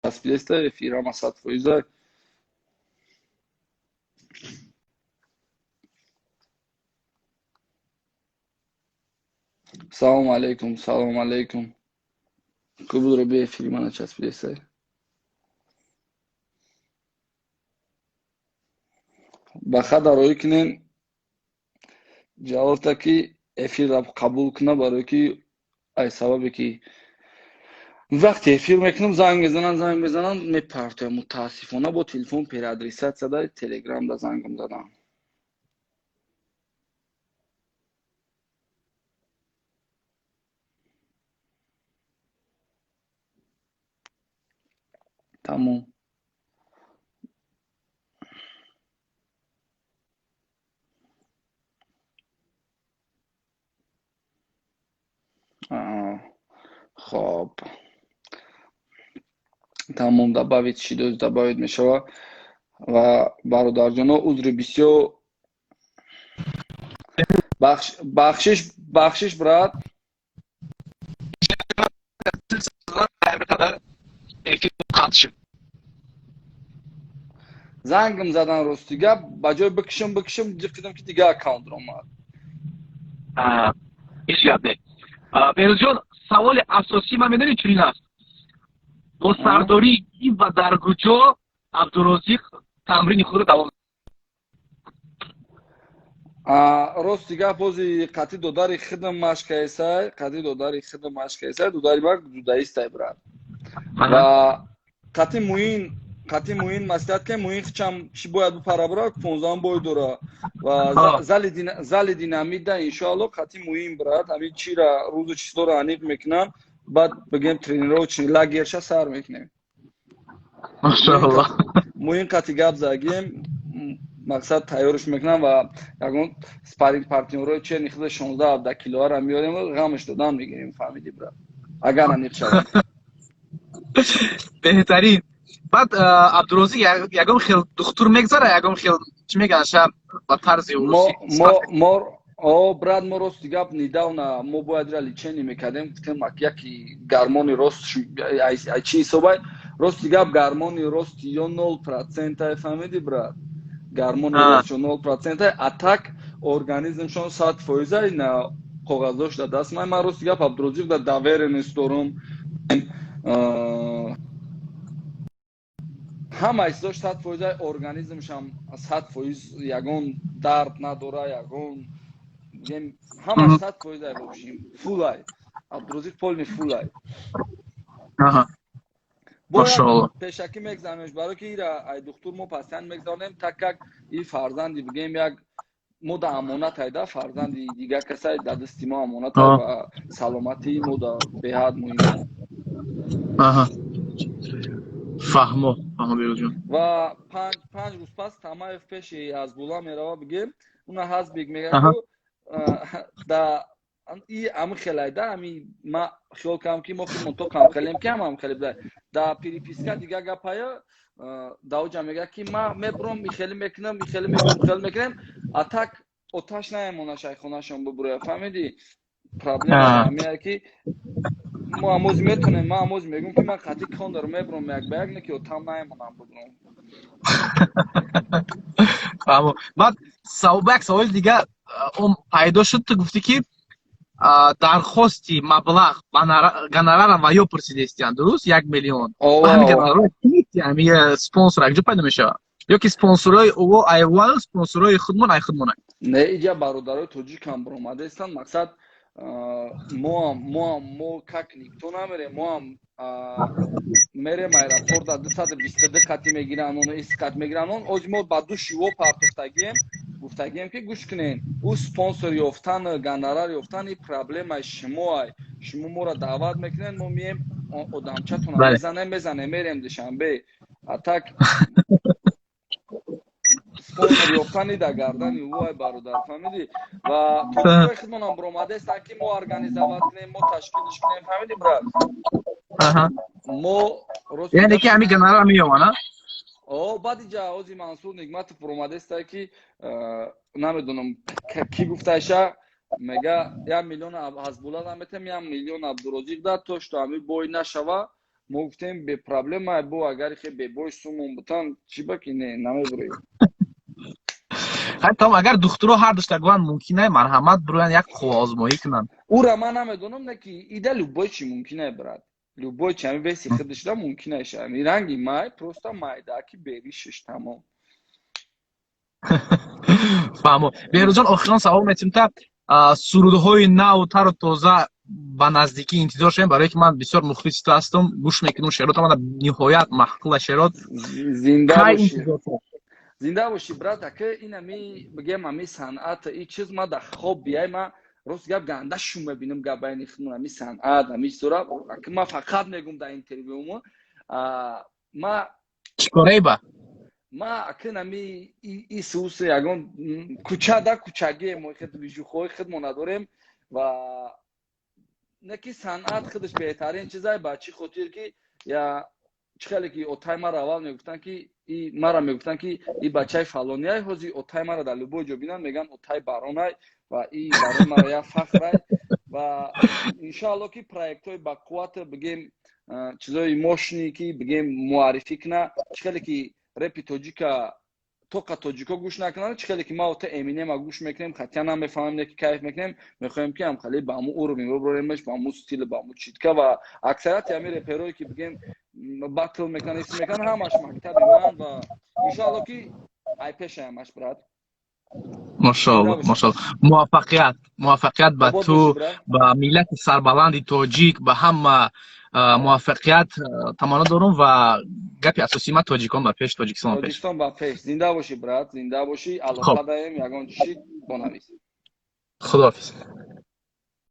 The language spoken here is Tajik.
Часпидеста эфирама 100%. Салому алейкум, салому алейкум. Кубудро би эфири мана часпидеста. Ба хада роӣ кунем, ҷавобта ки эфирра қабул куна, барое ки ай сабабе ки вақте эфир мекунам, занг мезананд, занг мезананд, мепартоям. Мутаассифона, бо телефон переадресация да телеграм да зангам задам. Тамом. Хоб, тамом, добавить шидоз, добавить мешава. Ва бародарҷоно, узри бисёр, бахшиш, бахшиш, брат. Зангм задан, рости гап, ба ҷои бикишам, бикишам, ҷиқидам ки дига аккаунт омад. Ҳеҷ гап не, Беҳрӯзҷон. Саволи асосии ман медонӣ чунин аст: бо сардории кӣ ва дар куҷо Абдурозиқ тамрини худро давом? Рости гап, бози қатъи додари хидм машкаесай, қатъи додари хидм машкаесай. Додари ман дзюдоистай, брат, ва қатъи Муин, қатъи Муин маслиҳат ки Муин хичам чӣ бояд бипара, брат, 15 бой дора ва зали динамида, иншоалло, қатъи Муин, брат. Ҳамин чира рӯзу числоро аниқ мекунам, баъд бигем тренировочный лагерша сар мекунем. Машаалло. Муин қатъи гап задагем, мақсад тайёрш мекунам ва ягон спарринг партнёрҳои черни худа 16-17 килоара меорем, ғамаш додан мегирем, фаҳмиди, брат, агар аниқ шавад. Беҳтарин. Баъд Абдурозиқ ягон хел духтур мегзара, ягон хел, чӣ мегӯянд, ба тарзи урусӣ? Мо о, брат, мо, рости гап, недавно мо бояд ра лечение мекардем, гуфтем, яки гормони рост чи ҳисобай. Рости гап, гормони рости ё 0%-ай, фаҳмиди, брат, гормони ростшо 0%-ай, а так организмшон 100%-ай. На коғаздош дар даст ман. Ман, рости гап, Абдурозиқ да доверенность дорум, ҳама чизош 100%-ай, организмшам 100%, ягон дард надора, ягон, ҳамаш 100%-ай, в общем, фулай Абдурозиқ, полный фулай. Бояд пешакӣ мегзаронем, барое ки ира ай духтур мо постоянно мегзаронем, так как и фарзанди, бигем, як мо да амонат айда, фарзанди дигар касай да дасти мо амонат, ва саломатии мо да беҳад муҳим. Фаҳмо, фаҳмо, Беҳрӯзҷон. Ва 5 рӯз пас Тамаев пеши Ҳазбулла мерава, бигем, уна Ҳазбик мега да и ами хелайда. Ами ма хиёл кардам, ки мо худмон то камхелем, ки ҳама хеле буда. Да переписка дига гапая даоҷа мега, ки ма мебурам, ихеле мекунам, ихеле мекунам, хеле мекунем, а так оташ наемона шайхонашон бубуроя, фаҳмиди? Проблема ҳамия ки мо амози метонем, ма амози мегӯм, ки ман қатъи кондор мебурам як ба як, не ки отам наемонам бубурам. Фаҳмо. Баъд як саволи дига он пайдо шуд. Ту гуфтӣ, ки дархости маблағ ба гонорарам ва ё пурсидестиян, дуруст, 1 миллион. Ҳами спонсор якҷо пайдо мешавад ё ки спонсорҳои ӯ айвал, спонсорҳои худмон ай худмон? Не, иҷа бародарои тоҷикам баромадаистанд. Мақсад, моам, моам, мо как никто намерем, моам мерем аэропорта, 222 қати мегиранд он, ис қат мегиранд он. Ози мо ба ду шиво партофтагием, гуфтагием, ки гӯш кунед, ӯ спонсор ёфтан, гонорар ёфтан и проблемаи шумоай. Шумо моро даъват мекунед, мо мием, одамчатона мезанем, мезанем, мерем Душанбе. А так спонсор ёфтани да гардани ӯай, бародар, фаҳмидӣ? Ва тоҷикои худмонам баромадаестанд, ки мо организовать кунем, мо ташкилш кунем, фаҳмидӣ, брат? Мо Яъне ки ҳами гонорар меёванд? О, баъд иҷа ози Мансур Нигматов баромадаеста, ки намедонам кӣ гуфташа, мега 1 миллион Ҳазбулла наметем, 1 миллион Абдурозиқ да то что ҳами бой нашава. Мо гуфтем, бе проблема, бо агар хе бебой сумон бутан, чӣ ба ки не, намебурем. Тамом, агар духтуро ҳар дошта гӯянд, мумкин ай, марҳамат, бироянд, як қувваозмоӣ кунанд. Ура ман намедонам, не ки ида любой чи мумкин ай, брат, любой чи, ҳами веси худашда мумкин ай ша, ранги май просто майдаки беришиш, тамом. Фаҳмо. Беҳрӯзҷон, охирон савол метим та: сурудҳои наву тару тоза ба наздикӣ интизор шавем? Барое ки ман бисёр мухлиси ту ҳастам, гӯш мекунам шеъротам, мана ниҳоят маъқула шеърот. Зинда бошӣ, зинда бошӣ, брат. Ака, ин ами бигем, ами санъат, и чиз ма дар хоб биай, ма рост гап ганда шум мебинам. Гап байни худмон, ами санъат, ами чизора, ака, ма фақат мегум дар интервюмо ма. Чикорей ба? Ма акн ами исусе ягон кӯча да кӯчагие мо движухои худмо надорем ва не ки санъат худаш беҳтарин чизай. Ба чӣ хотир ки я чӣ хеле ки отай мара аввал мегуфтанд, ки и мара мегуфтанд, ки и бачаи фалониай, ҳозир отай мара дар любой ҷо бинанд, мегӯянд отай баронай, ва и барои мара як фахрай. Ва иншоалло ки проектҳои бақувват, бигем, чизои мощный ки бигем муаррифӣ куна. Чӣ хеле ки репи тоҷика тоқа тоҷико гӯш накунанд, чӣ хеле ки ма ота Эминема гӯш мекунем, хатя намефаҳмем, не ки кайф мекунем. Мехоҳем ки ҳамхали ба ҳамун уровень бибаремаш, ба ҳамун стил, ба ҳамун читка. Ва аксарияти ҳамин реперое ки бигем батл мекунанд, ис мекунанд, ҳамаш мактаби ман ва иншоалло ки ай пешаямаш, брат. Машоалло, машоалло, муваффақият, муваффақият ба ту, ба миллати сарбаланди тоҷик, ба ҳама муваффақият таманно дорум. Ва гапи асосии ман: тоҷикон ба пеш, Тоҷикистон ба пеш. Тоҷикистон ба пеш! Зинда бошӣ, брат, зинда бошӣ. Алоқа даем, ягон чиши бонавис. Худоҳофиз.